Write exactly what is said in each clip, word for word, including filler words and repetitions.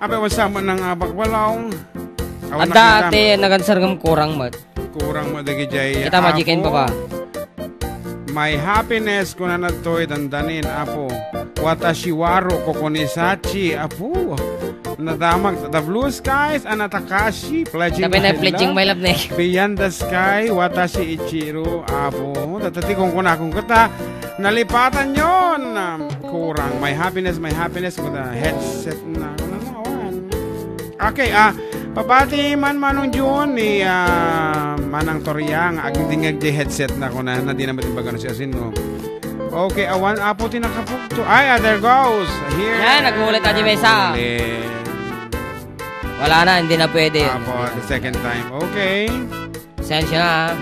Apay, wen sa met nga bagbalaw. Awan Adda nakita ti met. Nagansar ngem kurang met. Kurang met dagiti ay Kita, Magic and apo. Baba. My happiness, kunana toy dandanin, Apo. Watashi waru kokonisachi, Apo. Nadamag, the blue skies, anatakashi, pledging Sabi na, my pledging love. My love na eh. Beyond the sky, watashi ichiru, Apo. Tatati kung kunakong kata, nalipatan yon. Kurang. My happiness, my happiness, with a headset na. Ano na, awan. Okay, ah, pabati man Manong Jun ni, ah, Manang Toriang, agingdingag di headset na ko na, na di naman imbaga no siya sino. Okay, awan, Apo, ti nakapugto. Ay, ah, there goes. Here. Yan, nagulit, Ate Mesa. Nagulit. Wala na, hindi na pwede. Apo, the second time. Okay. Pasensya na, ha?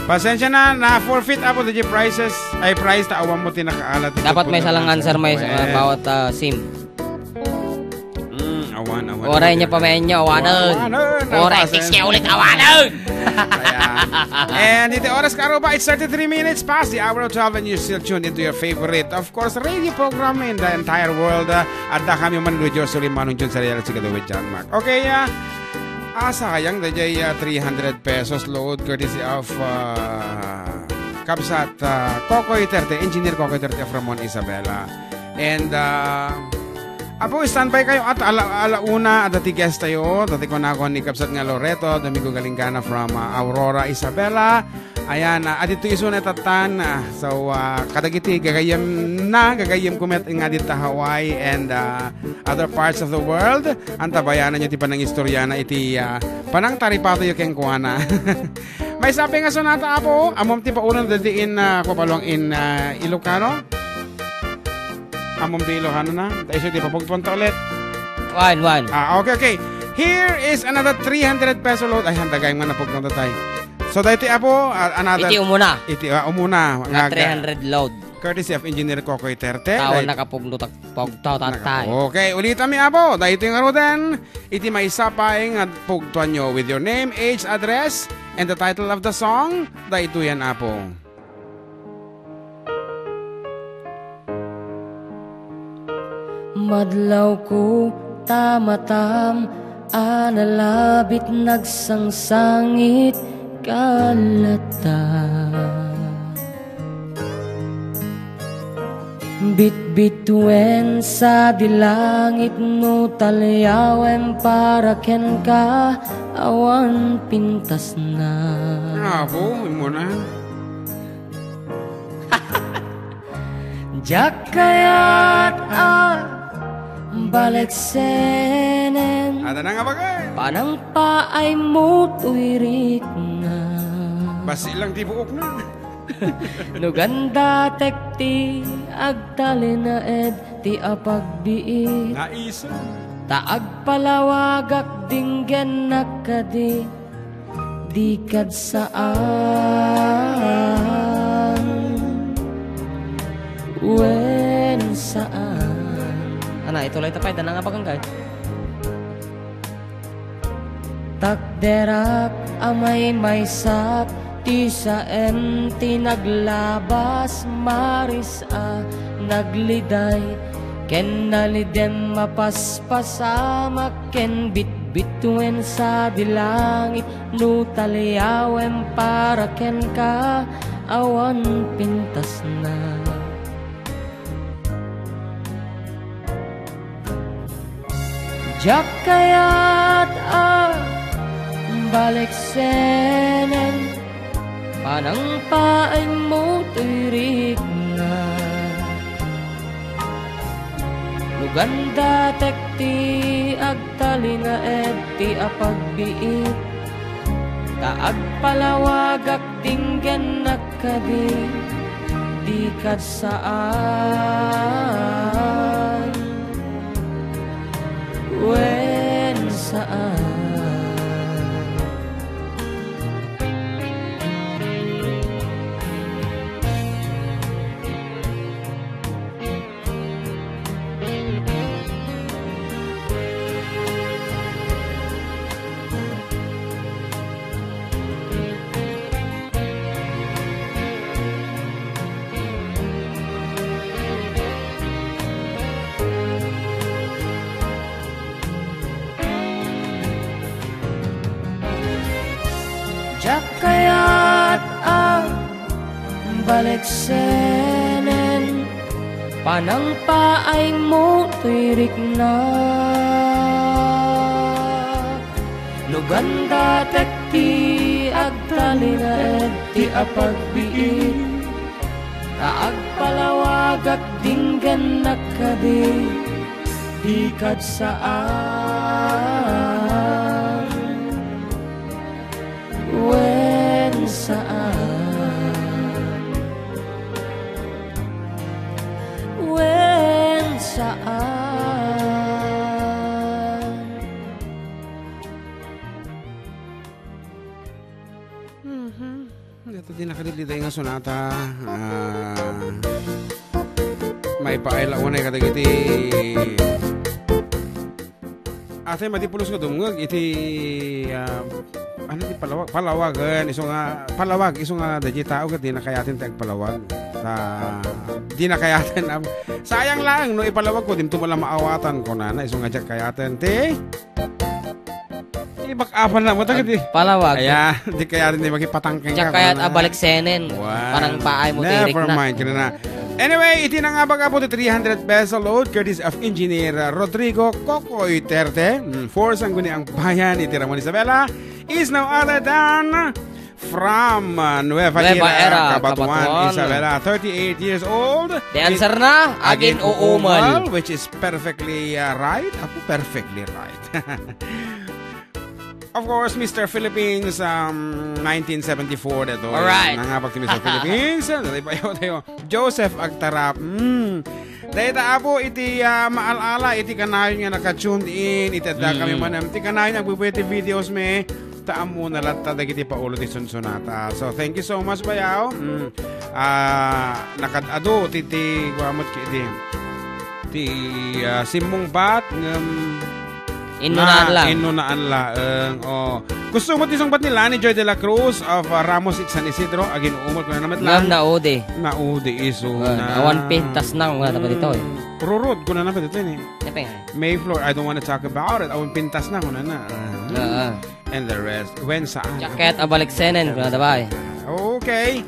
Pasensya na, na forfeit, Apo, the prizes. Ay, prize, ta awan mo tinakaalat. Dapat may salang answer, may, uh, bawat, uh, sim. Mm, awan, awan. Oray niya pa, mayan niya, awanan. Awanan, oray, awanan. Tis niya ulit, awanan. Ayan. And iti oras, karuba, it's thirty-three minutes past the hour of twelve, and you're still tuned into your favorite, of course, radio program in the entire world. Uh, adda kami man with your Sulimanong Jun Sariel, Sigado with John Mark. Okay, uh, ah, sayang, dayjay, uh, three hundred pesos load courtesy of, uh, Kabsat, uh, Kokoy Terte, Engineer Kokoy Terte of Ramon, Isabela. And, uh, Apo, standby kayo at ala, ala una, adda ti guest tayo. Dati ko na ako ni Kabsat nga Loreto, Domingo Galingana from, uh, Aurora, Isabela. Ayan, uh, adito iso na tatan. Uh, so, uh, kadagiti gagayem na, gagayem kumet nga dita Hawaii and, uh, other parts of the world. Antabayanan nyo ti panangistoryana iti, uh, panangtaripatoyo kenkuana. May sabi nga sonata, Apo, amom ti paunan dati in, uh, Kupaluang in, uh, Ilocano. Amom ti Ilocano na. Ta isu ti papugtuan ta ulit. One, one. Ah, okay, okay. Here is another three hundred peso load. Ay, handagay nga napugtuan ta tayo. So, dahil ti Apo, ah, another Iti umuna. Iti, ah, umuna. Nga Nga ga- three hundred load. Courtesy of Engineer Kokoy Terte. Tao Dahil nakapugno tak-, pugtaw Naka- tatay. Okay, ulitan mi, Apo. Dahil ito yung arudan. Iti may sapay nga pugtuan nyo with your name, age, address, and the title of the song. Dahil ito yan, Apo. Madlawko ta matam a nalabit nagsangsangit kalata. Bitbituen sadi langit no taliawem para kenka awan pintasna. Apo, imuna. Diak kayat a baleksenen. Ada na nga bagay. Panangpaaymo ti rikna. Basi lang ti buok na. No gandatek ti agtalinaed ti apagbiit. Naiso. Ta agpalawagak dinggennak kadi. Di kad saan. Wen saan. Ana, ituloy ta pay, dana nga bagang, guys. Takderak a maymaysak ti saem ti naglabas, maris a nagliday, ken nalidem a paspasamak, ken bitbituen sadi langit, no taliawem para kenka, awan pintasna. Diak kayat a baleksenen, panangpaaymo ti rikna. No gandatek ti agtalinaed ti apagbiit, ta agpalawagak dinggennak kadi, di kad saan. Wen saan. Alex Senen, panangpaaymo toy rikna. Nugandatek ti agtalinaed ti apagbiit, ta agpalawagak dinggennak kadi, dikad saan. Wen saan. Wen saan. Mhm. Dito din nakadili tayo nga sonata. Ah, may paay la unay kadagiti. Ate, madi pulos nga dumngeg iti, ah, ano ti palawag? Palawagen, isu nga, palawag, isu nga dagiti tao ket di nakayaten ti agpalawag. Ta, di nakayaten, am-, sayang laeng no ipalawag ko, dimto mo lang maawatan, kunana, isu nga diak kayaten. Ti, ti bak-apan na mo, ta, di. Palawag. Aya, di kayaten, di makipatangkeng ka, Diak kayat kunana. Abalik senen. Wow. Parang paay mo, Never tirik na. Mind, kunana. Anyway, iti nangabag apo ti three hundred peso load courtesy of Engineer, uh, Rodrigo Kokoy Terte, mm, for Sangguniang Bayan iti Ramon Isabela, is no other than from, uh, Nueva Nueva Era, Era, Cabatuan, Cabatuan. Isabela, thirty-eight years old. The answer na, agin-uumol. Agin-uumol, which is perfectly, uh, right. Apo, perfectly right. Of course, Mister Philippines, um, nineteen seventy-four, dito. Alright. Nangabag ti Mister Philippines. Dali pa yun, tayo. Joseph Agtarap. Mm. Dahil ta, apo, iti, ah, maal-ala, iti kanayon nga naka-tuned in, iti adda kami Mm. man, iti kanayon nga agbubuya ti videos mi, ta ammo na latta dagiti paulo ti sunsunata. So, thank you so much, bayaw. Mm. Ah, nakad-ado, ti, ti, kuamot ki, ti, ti, ah, simmungbat, ngem Innunaan na, lang. Innunaan laeng. Oh. Gusto mo ti sungbat ni Lani Joy de la Cruz of, uh, Ramos, San Isidro? Agin-uumol ko na naman lang. Ngam naudi. Naudi isu na. Awan pintas na, nga naman ito, eh. Mm. Rurod ko na naman ito, eh. Mayflower, I don't wanna talk about it. Awan pintas na, kuna na. Ah. Oo. And the rest. When saan? Jacket, abalik senen, kuna na ba, eh? Okay.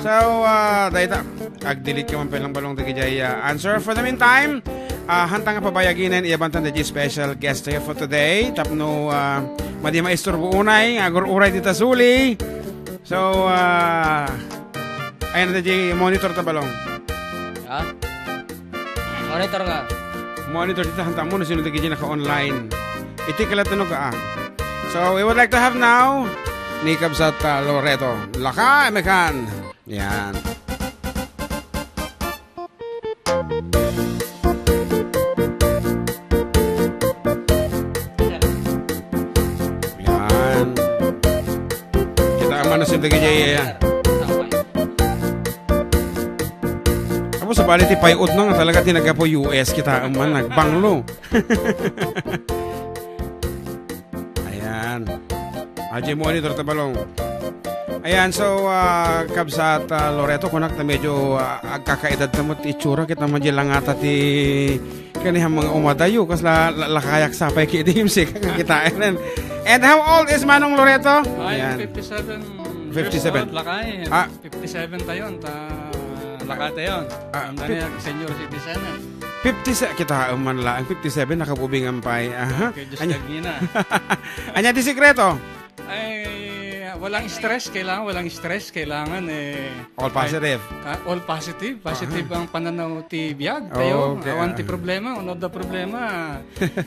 So, ah, dayta, agdelete ka man pay lang balong dagiti, ah, answer. For the meantime, ah, hanta nga pabayaginen, iyabantan dagiti special guest tayo for today. Tapno, ah, madi maisturbo unay, nga agur-uray dita suli. So, ah, ayan dagiti monitor ta balong. Ha? Monitor nga. Monitor dita, hanta mo no sino dagiti naka-online. Iti kalatunog, ah. So, we would like to have now ni Kabsat, ah, Loreto. Laka, Mekan. Yan. Yan. Kita man na si Dagijay, yan. Tapos sa bali ti payot na nga talaga ti naggapu U S, kita man, nagbanglo. Ayan. Aji monitor ta balong. Ayan, so, ah, kabsat, ah, Loreto, kunak ta medyo, ah, agkakaedad ta met itsura, kita man di langata ti kanihan mga umadayo, kas la, la, lakayak sapay ki D M C, kakakitaen. And how old is Manong Loreto? Ay, ayan. Fifty-seven years old, fifty-seven. Lakay. Ah, fifty-seven tayo, ta lakay tayo. Ah, Ang fif- dani, senior citizen, eh. Fifty-seven, kita man lang, fifty-seven, nakabubingan pa, eh. Aha. Okay, just Anya, kagina. Anya ti sikreto? Ay, walang stress, kailangan walang stress, kailangan, eh, All positive. Ah, all positive, positive ang pananaw ti biag. Tayo, okay, awan ti problema, unod da problema.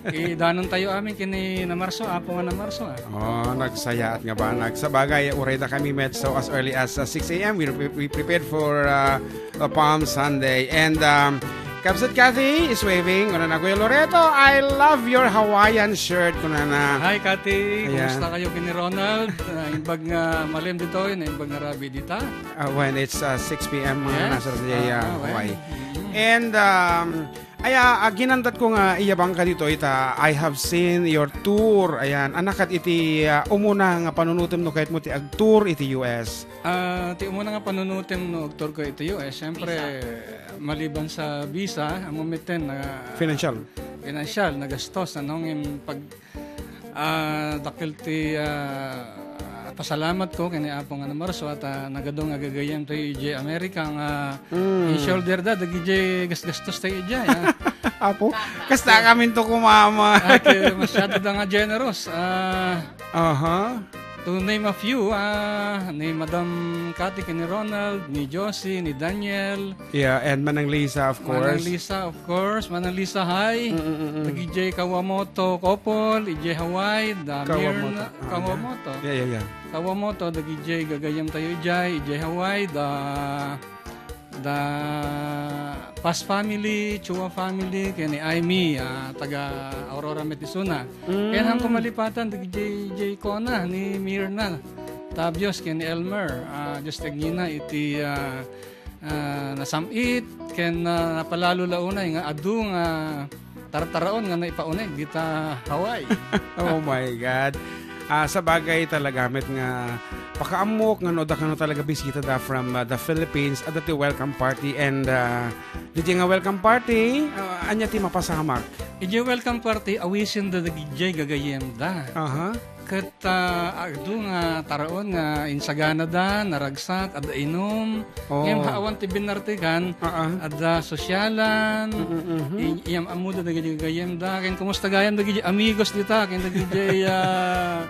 Idanon tayo amin kini na Marso, apo nga na Marso, ah. Oh, nagsayaat nga banag. Sa bagay, uray da kami met. So, as early as, uh, six a m, we, we, we prepared for, uh, uh, Palm Sunday. And, um, Kabsat Kathy is waving. Kunana, "Kuya Loreto, I love your Hawaiian shirt." Kunana. Hi, Kathy. Ayan. Kumusta kayo kini Ronald? Ah, imbag nga malim dito, yun, imbag nga rabi dita. Uh, when it's, uh, six p m, mga Yes. nasa sa, uh, Ah, well. Hawaii. Mm. And, um, Aya, ah, ginandat ko nga iyabang ka dito, ita, I have seen your tour. Ayan, anakat iti, ah, umuna nga panunutem no kayat mo ti agtour iti U S. Ah, ti umuna nga panunutem no agtour ko iti U S, siyempre, visa. Maliban sa visa, ang umiten na financial. Financial, nagastos, ano, ngem pag, ah, dakkel ti, ah, pasalamat ko ken ni Apo nga namarso at, ah, nagadu nga gagayyem tayo idiay Amerika nga Mm. in-shoulder da, dagidiay gasgastos tayo idiay, ah. Apo, kasta kamin to kumama. At, eh, masyado da nga generous. Ah, Aha. to name a few, ah, ni Madam Cathy ken ni Ronald, ni Josie, ni Daniel, Yeah, and Manang Lisa, of Manang course. Lisa, of course. Manang Lisa, hi. Mm, mm, mm, mm. Dagidiay Kawamoto couple, idiay Hawaii, da Kawamoto. Mirna, Ah, yeah. Kawamoto. Yeah, yeah, yeah. Kawamoto, dagidiay gagayyem tayo idiay, idiay Hawaii, da, da Paz family, Chua family, ken ni Aimee, ah, taga Aurora met isuna. Mm. Ken han ko malipatan, dagidiay, idiay Kona, ni Mirna Tabios, ken ni Elmer, ah, Dios ti agnina iti, ah, ah, nasam-it ken, ah, napalalo la unay nga adu nga tartaraon nga naipauneg dita Hawaii. Oh my God. Ah, sabagay talaga met nga pakaammok nga no, da kano talaga bisita da from, ah, the Philippines, adda ti welcome party and, ah, didiay nga welcome party, ah, ania ti mapasamak? Idiay welcome party, awisen da dagidiay gagayyem da. Aha. Ket, ah, adu nga taraon nga insaganada, naragsak, adda inum. Oh. Ngem awan ti binnartikan, Ah, ah. adda sosyalan, Mm, mm, mhm. i-, iyam-ammoda dagiti gayyemda. Ken kumusta gayam dagiti amigos dita, ken dagiti, ah,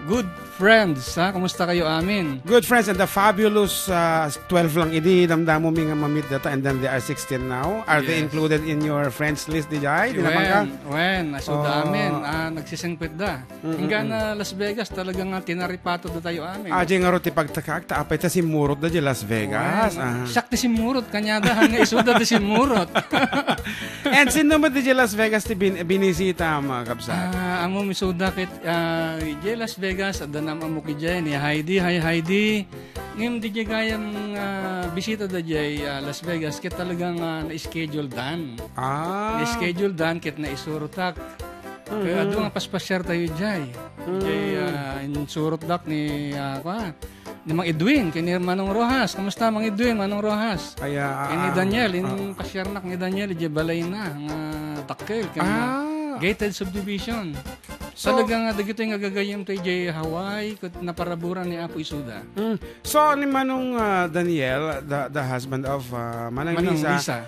good friends, ha? Kumusta kayo amin? Good friends and the fabulous, ah, twelve lang idi, damdamomi nga mamit data, and then they are sixteen now. Are they Yes. included in your friends list, didiay? Di naman ka? Wen, wen, asuda Oh. amin. Ah, nagsisingpet da. Mm, Inggana mm. Las Vegas, talaga nga tinaripatod na tayo amin. Aja nga ro ti pagtakaak, ta apay ta simmurot da di Las Vegas. Wen, Ah. siak ti simmurot, kanyada, nga isuda ti simmurot. And sino mo di Las Vegas ti bin-, binisita, mga kabsat? Ah, amo misuda ket, ah, di Las Vegas, adda nam amo ki Jenny, Heidi, hi Heidi. Ngem di gayam, ah, bisita da jay, ah, Las Vegas, ket talaga nga na-schedule dan. Ah. Na-schedule dan, ket naisurotak. Kaya Mhm. adu nga paspasiar tayo jay. Jay, Mm. ah, insurot dak ni, ah, kwa, ni Mang Edwin, kay ni Manong Rojas. Kumusta, Mang Edwin, Manong Rojas? Ay, ah, Kay ni ah, Daniel, in ah. pasiarnak ni Daniel, jay balay na, nga takkel, kay nga Ah. gated subdivision. So, talaga nga, dagito nga gagayem tayo jay Hawaii, ket naparaburan ni Apo Isuda. Mm. So, ni Manong, ah, Daniel, the, the husband of, ah, Manang Manang Lisa, Lisa.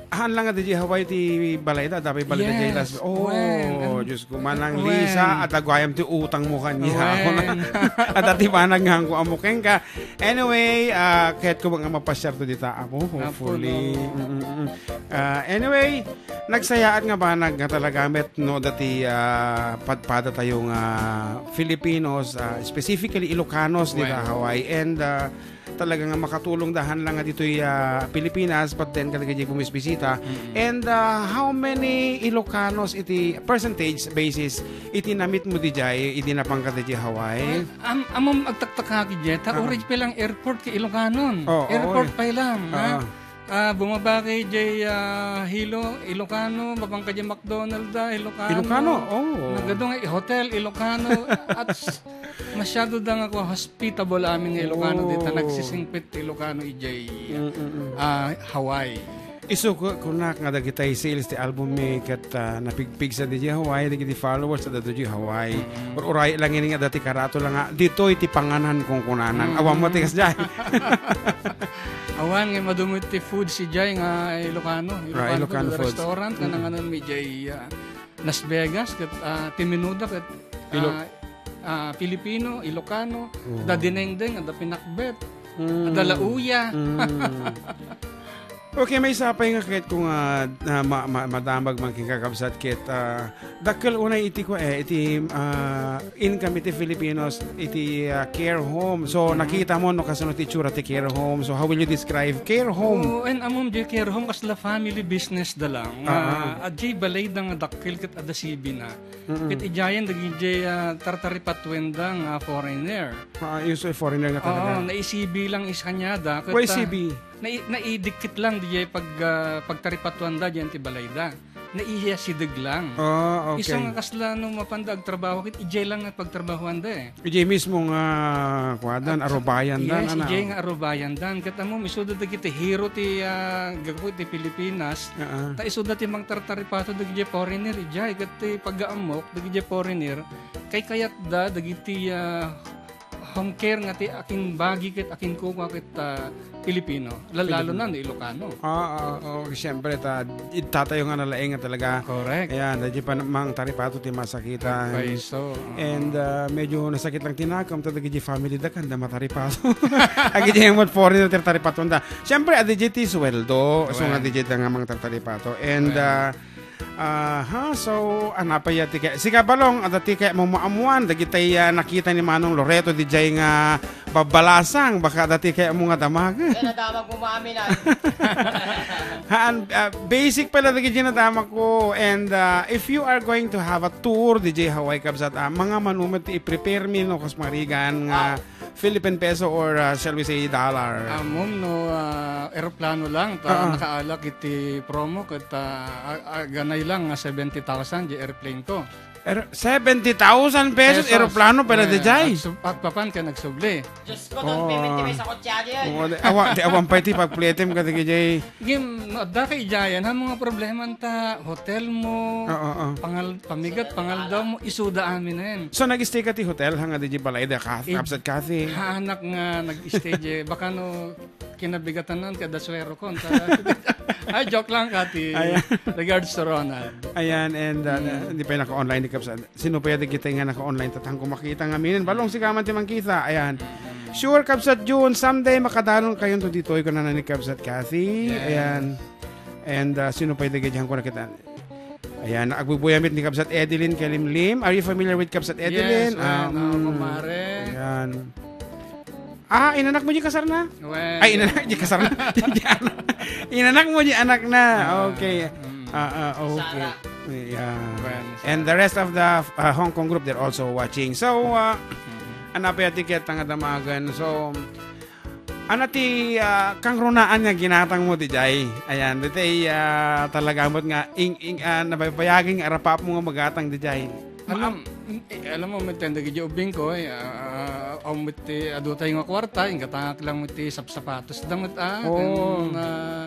Haan lang nga di Hawaii ti balay da, dapat balay da Yes. jay Las-, oh, Wen. Diyos ko, Manang Wen. Lisa, at agwayam ti utang mo kanya. Wen. At ati manang nga ko amo kenka. Anyway, ah, kahit ko nga mapasiar to dita, amo, Apo, hopefully. no. Mm, mm, mm. Ah, anyway, nagsayaat nga banag nga talaga met no dati, ah, padpada tayo nga Filipinos, ah, specifically Ilocanos dita Wen. Hawaii. And, ah, talaga nga makatulong dahan lang nga ditoy, ah, Pilipinas, but then kadagiti bumisbisita. Mm. And, ah, how many Ilocanos iti percentage basis iti namit mo dijay, idi napangka dijay Hawaii? Well, am-, amom agtaktakaki diay, ta Ah. uray pay lang airport kay Ilocanon. Oh, oo, Airport eh. pay lang, ha? Ah. Ah, bumaba kay jay, ah, Hilo, Ilocano, mapangka jay McDonald, ah, Ilocano. Ilocano, oh. Nagadu nga hotel, Ilocano. At s-, masyado da nga ko hospitable amin nga Ilocano Oh. dita, nagsisingpet ti Ilocano ijay, Mm, mm, mm. ah, Hawaii. Isu ko, kunak nga dagitay sales ti album mi ket, ah, napigpigsa di Hawaii, dagiti followers, adda di Hawaii. Mm. Or uray lang ini nga dati karato lang nga, ditoy ti panganan kung kunanan. Mm. Awan mo ti kasdiay. Awan nga madumot ti food si jay nga Ilocano. Right, Ilocano Ilocano food, foods. Restaurant nga Mm. nanganan mi jay, ah, Las Vegas, ket, ah, ti menuda ket, Ilo- ah, ah, Filipino, Ilocano, Oh. da dinengdeng, da pinakbet, Mm. da lauya. Mm. Okay, maysa pay nga ket ko nga, ah, ma-, ma-, madamag man ken kakabsat ket, ah, dakkel unay iti ko, eh, iti, ah, income iti Filipinos iti, ah, care home. So, Mhm. nakita mo no kasano ti itsura ti care home. So, how will you describe care home? Oo, and among the care home, kasla family business da lang. Ah, Ah, ah. Adjay balay da nga dakkel ket adda sibina. Mm-mm. Ket idiayen dagiti, ah, tartaripatuenda nga foreigner. Ah, isu a foreigner nga talaga. Oo, naisibi lang is kanyada. Ket, Why ah, sibi? nai-, naidikkit lang diay pag-, ah, pagtaripatuanda diyan ti balayda. Naiyasideg lang. Ah, okay. Isu nga kasla no mapanda agtrabaho, ket idiay lang nga pagtrabahoanda eh. Idiay mismo nga kuadan, At sa-, arubayan dan, yes, ana. idiay nga arubayan dan. Ket ammo, misuda dagiti hero ti, ah, gapu ti Pilipinas. Ah, ah. Ta isuda ti mangtartaripato dagiti foreigner, idiay. Ket ti pagaammok dagiti foreigner, kaykayatda dagiti, ah, home care nga ti akinbagi ket akinkukua ket, ah, Pilipino. Lalalo Pilipino. Na no Ilocano. Ah, ah, oh, siyempre, ta, itatayo nga nalaing nga talaga. Correct. Ayan, dagiti pa-, mangtaripato ti masakitan. Paiso, oo. And, ah, medyo nasakit lang ti nakam, ta dagiti family da, kanda mataripato. Agidi yung foreigner, ti taripato da. Siyempre, adi ti sweldo. So, Ayan. Nga di nga mangtartaripato. And, Ayan. Ah, Aha, so, anapay ti kay, siga Balong, adda ti kay mo maamuan, dagitay, ah, nakita ni Manong Loreto, dijay nga babbalasang, baka adda ti kay mo nga damag. Kaya nadamag mo maamin, ah. Haan, ah, basic pala dagiti nadamag ko. And, ah, if you are going to have a tour, dijay Hawaii, kabsat, ah, mga manumet ti i-prepare mi, no, kas marigan nga Wow. Philippine peso or, ah, shall we say, dollar? Ammom no, ah, eroplano lang, ta Ah, ah. Nakaalak iti promo, ket, ah, a-, aganay lang nga seventy thousand di airplane ko. Er-, seventy thousand pesos, Pesos. Eroplano pala Eh, dijay? Agsub-, agpapan ken agsubli. Diyos ko, down payment ti may sakot siya, di ay. Oo, di, awa, di awan pa iti pagplitem ka, di, dijay. Ngem, no, adda kay idiayen, ha, mga problema ta, hotel mo, Oo, oo. Pangal-, pamigat, pangaldaw mo, isuda amin na yan. So, nag-stay ka ti hotel, ha, nga di balay da, ka, Id-, absent ka ti. Ha, anak nga nag-stay di, baka no, kinabigatan na, kada swero ko, ta-, ay, joke lang, Kati. Ayan. Regards to Ronald. Ayan, and, uh, Mm. Hindi pa yung naka-online ni Kabsat. Sino pa yung kita nga naka-online, tatang ko makita nga minin. Balong si Kaman ti mangkita, ayan. Sure, Kabsat June, someday makadalon kayo to ditoy ko na ni Kabsat Kathy. Yes. Ayan. And, uh, sino pa yung dagay ko nakita? Ayan, agbubuyamit ni Kabsat Edeline Kalimlim. Are you familiar with Kabsat Edeline? Yes, well, Um, uh, kumare. Ayan. Ah, inanak mo di kasar na? Well, Ay, inanak di kasar na. Di anak. Inanak mo di anak na. Ah, Okay. mm. Ah, ah, okay. Sarah. Yeah. Well, And the rest of the, uh, Hong Kong group, they're also watching. So, uh, Mm-hmm. Ano pa yung tiket nga damagan? So, ano ti, ah, kangrunaan nga ginatang mo, dijay? Ayan, dito ay, ah, talaga mo't nga, ing, ing, ah, nabaybayagin nga arapap mo nga magatang, dijay. Alam, eh, alam mo, may tenda gidi ubing ko, eh, ah, ah, um, iti adu tayo nga kwarta, inggatangak lang iti sapsapatos da met, ah, Oo. Ken, ah,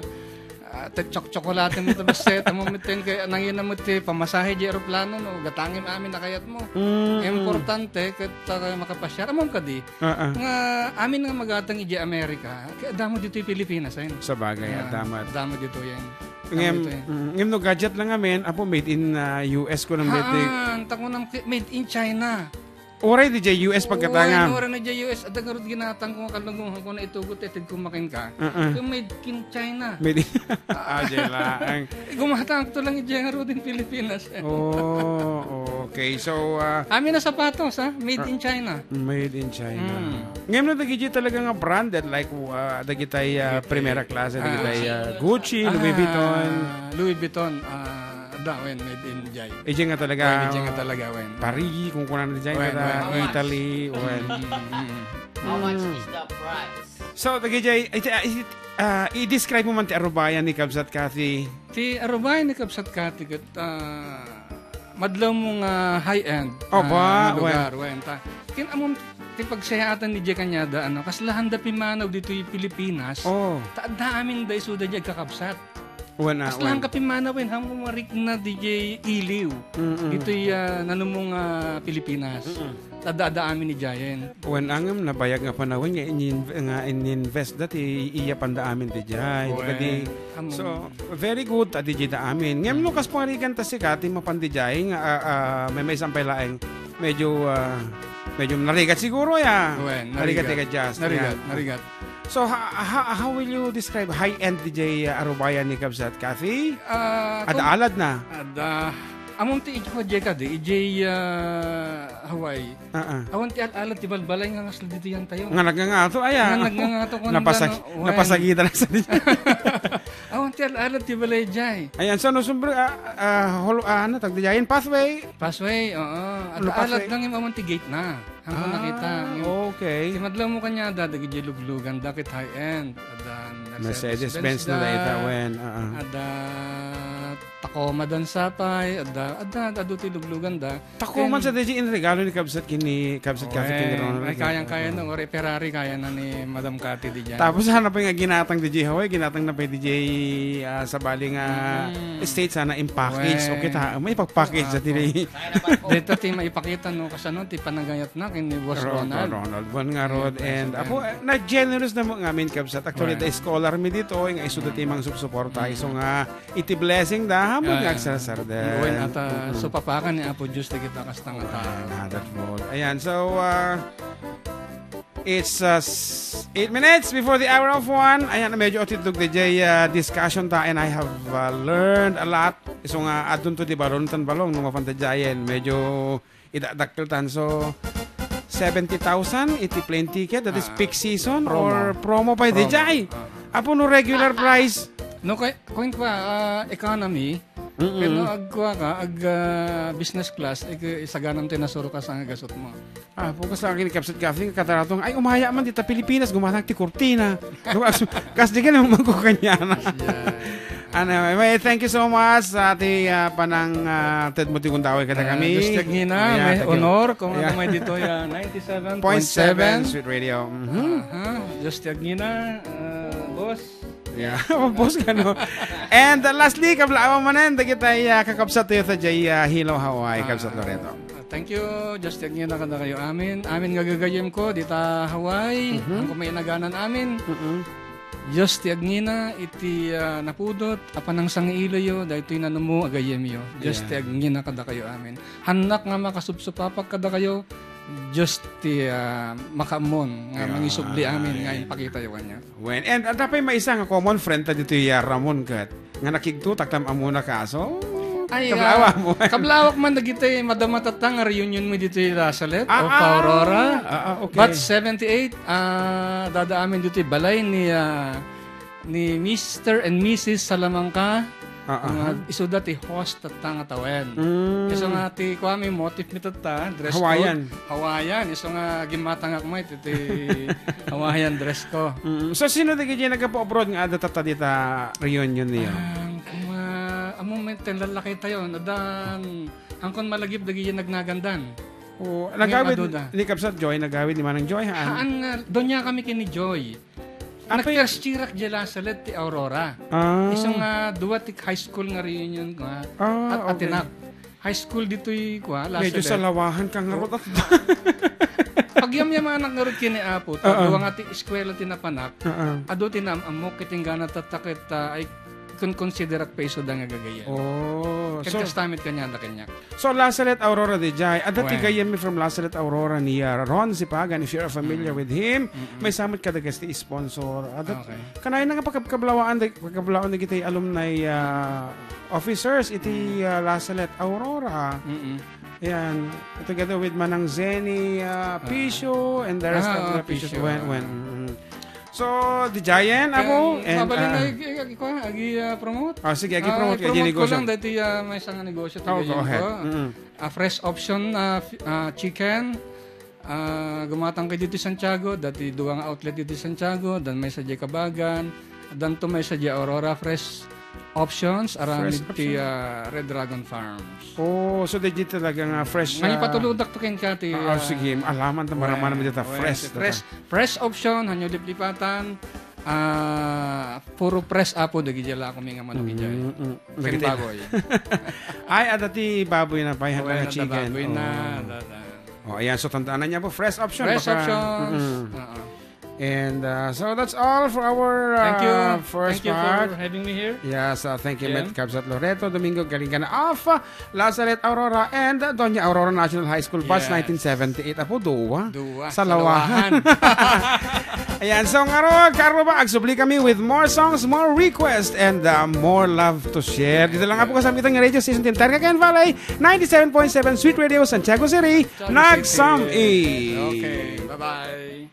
ah, te-, tsokolate mo, tabas set, amo met ten, kay nangina mo ti pamasahe di eroplano, no, gatangim amin nakayat mo. Mm, mm. Importante, ket, ah, makapasiar. Among kadi, Ah, ah. nga amin nga magatang iti Amerika, kay adda mo ditoy Pilipinas, ayun. Sabagay, Ah, adda met. Adda mo ditoy, yan. Ngem, Tama ito, eh. Mm, ngem no gadget lang amin, apo, made in, ah, U S ko nang made in Ah, ang tako ng ki-, made in China. Uray di U S pagkatangam. Oo, uray na di U S. Adda ngarud ginatang ko nga kalunguhan ko na itugot, ited ko makin ka. Uh-uh. Yung made in China. Made in Ah, di lang. Gumatang to lang iti ngarud in Pilipinas. Oh, okay. So, ah, Amin na sapatos, ha? Made in China. Made in China. Mm. Ngayon na dagiti talaga nga branded, like, uh, dagitay, uh, Dagitay. Primera Clase, Ah. dagitay, uh, Gucci, Louis Ah, Vuitton. Louis Vuitton, ah, da, wen, made in Jai. Ije nga talaga, Wen, ije nga talaga, wen. Paris, kung kunan di Jai, Wen, kada wen, wen. Italy, wen. Mm, mm, mm. How much Mm. is the price? So, dagijay, iti, ah, iti, ah, i-describe mo man ti arubayan ni Kabsat Kathy. Ti arubayan ni Kabsat Kathy, ket, ah, madlaw mo nga high-end, Oh, ah, ba, lugar, wen. Wen, ta. Kin-, amon ti pagsayaatan ni Jay kaniada, ano, kasla handa pimmanaw ditoy Pilipinas, Oh. ta adda amin da isuda di agkakabsat. Wen, ah, Kasla wen. Ang kapimmanaw, wen, hamo marikna di Jay iliw. Mm-mm. Ditoy, ah, nanumong, ah, Pilipinas. Mm-mm. Ta adda, adda amin ni Jayen. Wen, angem nabayag nga panawen nga inin-, nga ininvest da ti iya panda amin ti Jay. Wen, Kadi, amo. So, very good, adi di da amin. Ngem no kas pangarigan ta sika, ti mapan di Jay, nga, ah, ah, may, may sampay laeng. Medyo, ah, medyo narigat siguro, ya. Wen, Narigat, narigat. Narigat, just, Narigat, ya. Narigat. So, ha-, ha-, how will you describe high-end di Jay, ah, arubayan ni Kabsat Kathy? Ah, Ada kung alad na? Ada, among ti ijay kadi, ijay, ah, Hawaii. Ah, ah. Awan ti al-alad ti balbalay nga ngasla dito yan tayo. Nga nagngangato, aya. Nga nagngangato, kung Napasag-, ano, wen. Napasagida na sa Awan ti al-alad ti balay jay. Ayan, so, no, sumbre, ah, ah, holo-, ah, ano, tagdi jayen? Pathway? Pathway, oo. Ano, At alad pathway? Lang yung awan ti gate na. Ang Ah, nakita, yung okay. Ti madlaw mo kanya, ada, dagiti luglugan, dakit high-end. Ada Mercedes-Benz na da ita, wen, ah, ah. Ada O, madansa pay, adda, adda, adda, adu ti lugluganda. Tako man sa DJ in regalo ni Kabsat kini, Kabsat Kathy kini Ronald. Ay, kayang-kaya na, or Ferrari, kaya na ni Madam Cathy di dyan. Tapos sana pa nga ginatang DJ Hawaii, ginatang na pa DJ, ah, sa bali nga Mm. state sana in package. Wen. Okay, ta, may pag-package sa Apo. tiri. Dito ti maipakita, no, kasano ti panagayat na kini Boss Ro-, Ronald. Ronald, Bon nga Rod, Yes, and, President. apo, eh, na-generous na mo nga amin, Kabsat. Actually, Wen. the scholar mi dito, nga isuda ti Mm. mang subsuporta. Mm. Iso nga, iti blessing da, hamon nga Ah, agsasarden. wen, at, ah, Mm-mm. supapakan ni Apo Diyos dagita kasta nga tao. Ayan, ah, that's all. Ayan, so, ah, it's, uh, s-, eight minutes before the hour of one. Ayan, medyo atitog di jay, uh, discussion ta, and I have, uh, learned a lot. Isu nga, adun to di balon tan balong, no, mapan ta jayen. Medyo idakdakkeltan. So, seventy thousand iti plane ticket, that is Ah, peak season promo. or promo pa, di Promo. jay? Ah. Apo no regular price? No, kay, kung kwa, ah, economy, Mm-mm. pero agkwa ka, ag, ah, business class, ag, isaganam ti nasuro ka sa gasot mo. Ah, po, kas lagi ni Captain Cathy, nga katarato nga, "Ay, umaya man dita Pilipinas, gumatang ti kurtina." Kas, kas di ka naman magkukanya na. Yeah. Ano, may, thank you so much sa ati, ah, panang, ah, ted mo ti gundaway kada Ah, kami. Diyos ti agngina, Yeah, may thank you. honor kung Yeah. ano may dito, ya, ninety-seven point seven. Point seven Sweet Radio. Mhm. Aha, Diyos ti agngina, ah, boss. Yeah, boss ka, no? And, uh, lastly, kablawan manen, dagitay, ah, kakabsat tayo sa jay, ah, Hilo, Hawaii, Ah, kabsat Loreto. ah, thank you, Diyos ti agngina kadakayo amin. Amin nga gagayem ko, dita Hawaii, Mhm. ang kumainaganan amin. Mm-mm. Diyos ti agngina, iti, ah, napudot, a panangsangiilayo, daytoy nanumo a gayyemyo. Diyos Yeah. ti agngina kadakayo amin. Hannak nga makasupsupapak kadakayo, Diyos ti, ah, makaammon nga Yeah. mangisubli amin nga impakitayo kaniak. Wen, and adda pay maysa nga common friend ta ditoy, ah, Ramon ket nga nakigtutak tam ammona kaso. Ay, kablawa ah, mo. Kablawak man dagiti madama tatta nga reunion mi ditoy Lasalet Ah, o ah. Aurora. Ah, ah, okay. But seventy-eight, ah, dada amin ditoy balay ni, ah, ni Mister and Missus Salamanca. Ah, Nga aha. isuda ti host tatta nga tawen. Mm. Isu nga ti kuami motif mi tatta, dress Hawaiian. code. Hawaiian. Isu nga gimmatangak met iti Hawaiian dress ko. Mm. So, sino dagiti naggapu abroad nga adda tatta dita reunion niyo? Ah, kuma, amo met ti lalaki tayo, nadan, angkon malagip dagiti nagnagandan. Oo, Ngayon, nagawid aduda. ni Kabsat Joy, nagawid ni Manang Joy, haan? Haan nga, donya kami kini Joy. Apay Nagterstirak di Lasalet ti Aurora. Ah. Isu nga dua ti high school nga reunion nga Ah, at okay. Atinak. High school ditoy kwa, Medyo Lasalet. salawahan ka nga rot. Pagyamyamanak nga rot kini Apo, ta Oo. dua nga ti eskwela ti napanak, Oo. adu ti naam-ammok iti inggana tatta ket, ah, ay kon konsiderak pa isuda nga gagayyem. Oh, Ket so kasta met kaniada kaniak. So, Lasalet Aurora di jay. Adda ti Wen. gayyem mi from Lasalet Aurora ni, ah, Ron Sipagan, if you're familiar Mm. with him. Mm-mm. Maysa met kadagiti sponsor. Adda Okay. kanayon nga pakab-, kablawaan da-, pagkablawaan dagiti alumni, ah, officers iti, Mm. ah, Lasalet Aurora. Mm-mm. Yan. Together with Manang Zenny, ah, Ah. Pisio and the rest Ah, of the Pisio. Pisio. Wen, wen. Mm-mm. So, di jayen, Kaya, amo, and, mabalin na ah, agi, agi, agi, agi, ah, promote. Ah, sige, agi Ah, promote, agi i-promote ko negosyo. lang, dati, ah, maysa nga negosyo, Oh, ti go gayyem ahead. ko. Mm. Ah, Fresh Option, ah, f-, ah, chicken. Ah, gumatang kay dito Santiago, dati duwa nga outlet dito Santiago, dan maysa diay Kabagan, dan to maysa diay Aurora Fresh Options, aramid Fresh ti, Option. ah, Red Dragon Farms. Oh, so, di talaga nga fresh, May ah, patuludak to ken Kati, Ah, ah, sige, alaman ta, maraman Wen, naman dita, wen, fresh, fresh, dita. Fresh option, hanyo liplipatan. Ah, puro fresh apo, dagiti lako mi nga manok idiay. Mm, mm. Ken Dagiti. baboy. Ay, adda ti baboy na pay, Wen, handa nga adda chicken. baboy na, Oh. adda, adda. Oh, ayan, so tandaan na niya po, fresh option, Fresh baka, options. mm. Oo. And, uh, so that's all for our, Thank you. uh, first Thank you for part. having me here. Yes, uh, thank you, Jen. Met Kabsat Loreto Domingo Garingana of, uh, Lazaret Aurora and, uh, Doña Aurora National High School, Batch Yes. nineteen seventy-eight. Apo, duwa. Duwa. Sa Sa lawahan. lawahan. Ayan, so, ngarud, kaarruba, agsubli kami with more songs, more requests, and, uh, more love to share. Dito lang nga po kasama kita nga radio station, Tintarga Ken Valley, ninety-seven point seven Sweet Radio, Santiago City, Santiago City. Nagsam-i. Okay, bye-bye.